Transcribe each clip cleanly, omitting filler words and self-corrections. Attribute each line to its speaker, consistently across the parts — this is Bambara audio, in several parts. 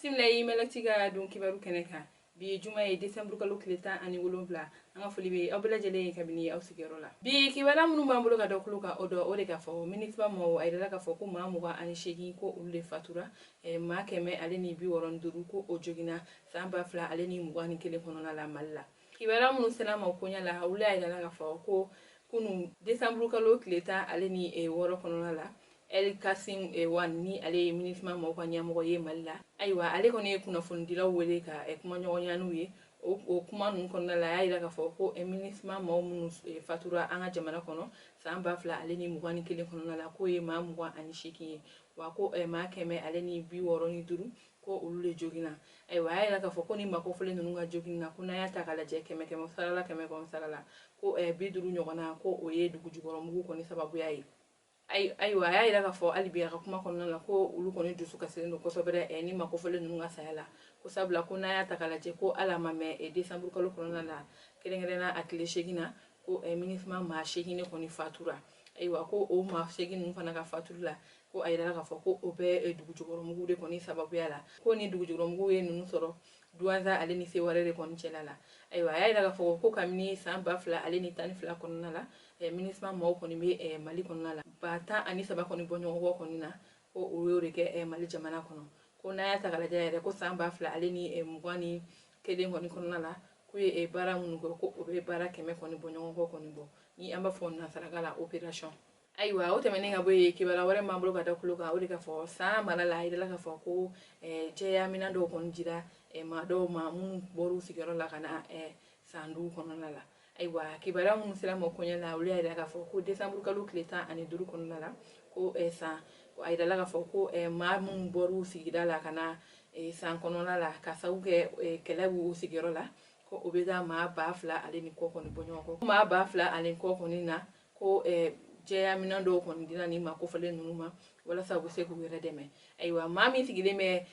Speaker 1: Bisimila i Malactu ka don kibaru kɛnɛ kan. Bi juma ye décembre kalo tile 17. An ka foli bɛ aw bɛɛ lajɛlen ye kabini aw sigiyɔrɔ la. Bi kibaruya minnu b'an bolo ka da tulo kan, o dɔ o de k'a fɔ MINUSMA maaw a yirala k'a fɔ ko maa 28 ko olu de fatura, maa 165 ko o joginna san 2021 kɔnɔna la Mali la. Kibaruya minnu sera ma koɲɛ la, olu y'a yirala k'a fɔ ko kunu décembre kalo tile 16 kɔnɔna la, El Kassim Wane, ni ale ye MINUSMA maaw ka ɲɛmɔgɔ ye Mali la, ayiwa, ale kɔni ye kunnafonidilaw wele ka kumaɲɔgɔnya n'u ye. O kuma ninnu kɔnɔna la, a y'a yira k'a fɔ ko MINUSMA maaw minnu fatura an ka jamana kɔnɔ san 2021 kɔnɔna la, k'o ye maa 28 ye, wa ko maa 165 ko olu de joginna. Ayiwa, a y'a yira k'a fɔ ko ni maa kofɔlen ninnu ka jogin na, ko n'an y'a ta k'a lajɛ, kɛmɛ kɛmɛ sara la, kɛmɛ kɛmɛ sara la, ko 50 ɲɔgɔnna, ko o ye dugu jukɔrɔ mugu kɔni sababuya ye. Ayiwa, a y'a yira k'a fɔ hali bi a ka kuma kɔnɔna la ko olu kɔni dusu kasilen don kosɛbɛ ni maa kofɔlen ninnu ka saya la, ko sabula ko n'a y'a ta k'a lajɛ, ko hali a ma mɛn, décembre kalo kɔnɔna la, kɛrɛnkɛrɛnnenya a tile 8 na, ko MINUSMA maa 8 de kɔni fatura. Ayiwa, ko o maa 8 ninnu fana ka fatuli la, ko a yirala k'a fɔ ko o bɛ dugu jukɔrɔmugu de kɔni sababuya la, ko ni dugu jukɔrɔmugu ye ninnu sɔrɔ Douentza ale ni Seware de kɔni cɛla la. Ayiwa, a y'a yira k'a fɔ ko kabini san 2012 kɔnɔna la, MINUSMA maaw kɔni bɛ Mali kɔnɔna la, 13 000 kɔni bɔ ɲɔgɔn kɔ kɔni na, ko o y'o de kɛ Mali jamana kɔnɔ. Ko n'a y'a ta k'a lajɛ yɛrɛ, ko san 2021 kɔni kɔnɔna la, k'u ye baara minnu kɛ, ko o bɛ baara 100 kɔni bɔ ɲɔgɔn kɔ kɔni bɔ, ni an b'a fɔ nansarakan la opération. Ayiwa, o tɛmɛnen ka bɔ yen, kibaruya wɛrɛ b'an bolo ka da tulo kan, o de ka fɔ San mara la, a yirala k'a fɔ ko jɛya minɛn dɔw kɔni jira maa dɔw ma minnu bɔr'u sigiyɔrɔ la ka na San dugu kɔnɔna la. Ayiwa, kibaruya minnu sera ma koɲɛ la, olu y'a yira k'a fɔ ko décembre kalo tile 15 kɔnɔna la, ko San, a yirala k'a fɔ ko maa minnu bɔr'u sigida la ka na San kɔnɔna la ka sababu kɛ kɛlɛ b'u sigiyɔrɔ la, ko o bɛ taa maa 2000 ale ni kɔ kɔni bɔ ɲɔgɔn kɔ. Maa 2000 ani kɔ kɔni na, ko jɛya minɛn dɔw kɔni dira nin maa kofɔlen ninnu ma walasa u bɛ se k'u yɛrɛ dɛmɛ. Ayiwa, maa min sigilen bɛ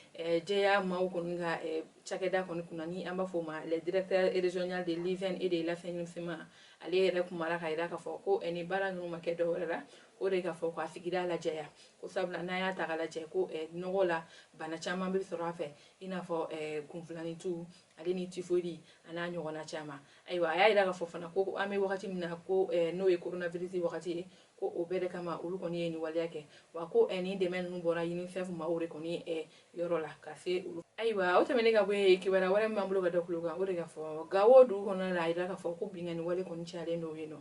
Speaker 1: jɛya maaw kɔni ka cakɛda kɔni kunna, ni an b'a fɔ o ma le directeur régional de l'hygiène et de l'assainissement, ale yɛrɛ kumara k'a yira k'a fɔ ko nin baara ninnu ma kɛ dɔwɛrɛ la, o de k'a fɔ k'a sigida lajɛya, ko sabula n'an y'a ta k'a lajɛ, ko nɔgɔ la bana caman bɛ sɔrɔ a fɛ, i n'a fɔ kunfilanintu ale ni typhoïde a n'a ɲɔgɔnna caman. Ayiwa, a y'a yira k'a fɔ fana ko an bɛ wagati min na, ko n'o ye coronavirus wagati ye, ko o bɛɛ de kama olu kɔni ye nin waleya kɛ, wa ko nin dɛmɛ ninnu bɔra UNICEF maaw de kɔni yɔrɔ la ka se olu. Ayiwa, o tɛmɛnen ka bɔ yen, kibaruya wɛrɛ min b'an bolo ka da tulo kan, o de ka fɔ Gawo dugu kɔnɔna la, a yira k'a fɔ ko binkanni wale kɔni cayalen don yen nɔ.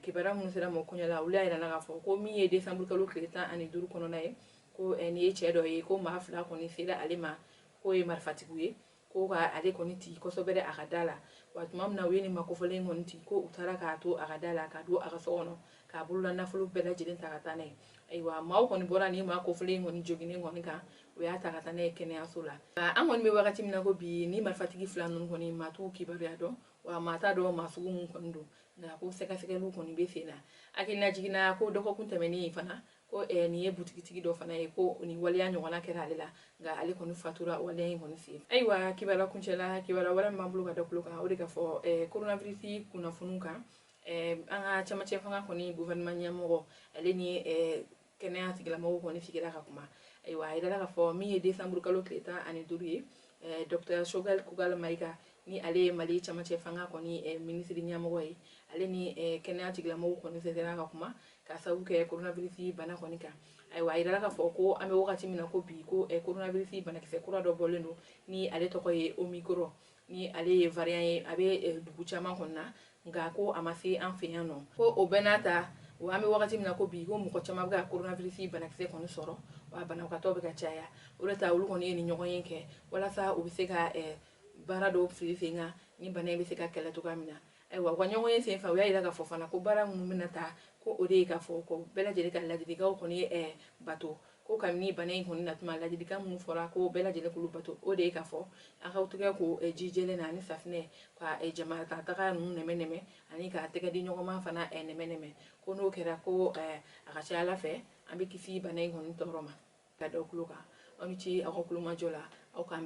Speaker 1: Kibaruya minnu sera ma koɲɛ la, olu y'a yira k'a fɔ ko min ye décembre kalo tile 15 kɔnɔna ye, ko nin ye cɛ dɔ ye, ko maa fila kɔni sera ale ma, k'o ye marifatigiw ye, ko ka ale kɔni ci kosɛbɛ a ka da la. Wa tuma min na u ye nin maa kofɔlen kɔni ci, ko u taara k'a to a ka da la, ka don a ka so kɔnɔ k'a bolola nafolo bɛɛ lajɛlen ta ka taa n'a ye. Ayiwa, maaw kɔni bɔra nin maa kofɔlen kɔni joginen kɔni kan, u y'a ta ka taa n'a ye kɛnɛyaso la. An kɔni bɛ wagati min na ko bi, ni marifatigi fila ninnu kɔni, maa t'u kibaruya dɔn, wa maa t'a dɔn maa sugu mun kɔni don, nka ko sɛgɛsɛgɛliw kɔni bɛ sen na. Hakilina jiginna ko dɔgɔkun tɛmɛnen fana, ko nin ye butigitigi dɔ fana ye, ko nin waleya ɲɔgɔnna kɛra ale la, nka ale kɔni fatura waleya in kɔni sen. Ayiwa, kibaruya kuncɛla, kibaruya wɛrɛ min b'an bolo ka da tulo kan, o de ka fɔ coronavirus kunnafoniw kan, an ka camancɛ fanga kɔni gouvernement ɲɛmɔgɔ ale ni kɛnɛya tigilamɔgɔw kɔni sigira ka kuma. Ayiwa, a yirala k'a fɔ min ye décembre kalo tile 15 ye, docteur Choguel Kokalla Maïga, ni ale ye Mali camancɛ fanga kɔni minisiri ɲɛmɔgɔ ye, ale ni kɛnɛya tigilamɔgɔw kɔni sera ka kuma ka sababu kɛ coronavirus bana kɔni kan. Ayiwa, a yirala k'a fɔ ko an bɛ wagati min na ko bi, ko coronavirus banakisɛ kura dɔ bɔlen don, ni ale tɔgɔ ye Omicron, ni ale ye variant ye, a bɛ dugu caman kɔni na, nka ko a ma se an fɛ yan nɔ. Ko o bɛɛ n'a ta, wa an bɛ wagati min na ko bi, ko mɔgɔ caman bɛ ka coronavirus banakisɛ kɔni sɔrɔ, wa banabagatɔ bɛ ka caya. O de ta olu kɔni ye nin ɲɔgɔn ye kɛ walasa u bɛ se ka baara dɔw sigi sen kan ni bana in bɛ se ka kɛlɛ cogoya min na. Ayiwa, u ka ɲɔgɔn ye sen fɛ, u y'a yira k'a fɔ fana ko baara minnu bɛna ta, ko o de ye k'a fɔ ko bɛɛ lajɛlen ka ladilikanw kɔni bato, ko kabini bana in kɔni natuma, ladilikan minnu fɔra, ko bɛɛ lajɛlen k'olu bato. O de ye k'a fɔ a k'aw tɛgɛ ko ji jɛlen na ani safinɛ, ka jama ka taga ninnu nɛmɛ nɛmɛ, ani ka tɛgɛ di ɲɔgɔn ma fana nɛmɛ nɛmɛ, ko n'o kɛra, ko a ka ca Ala fɛ, an bɛ kisi bana in kɔni tɔɔrɔ ma. Ka da tulo kan, aw ni ce aw ka kulomajɔ la, aw k'an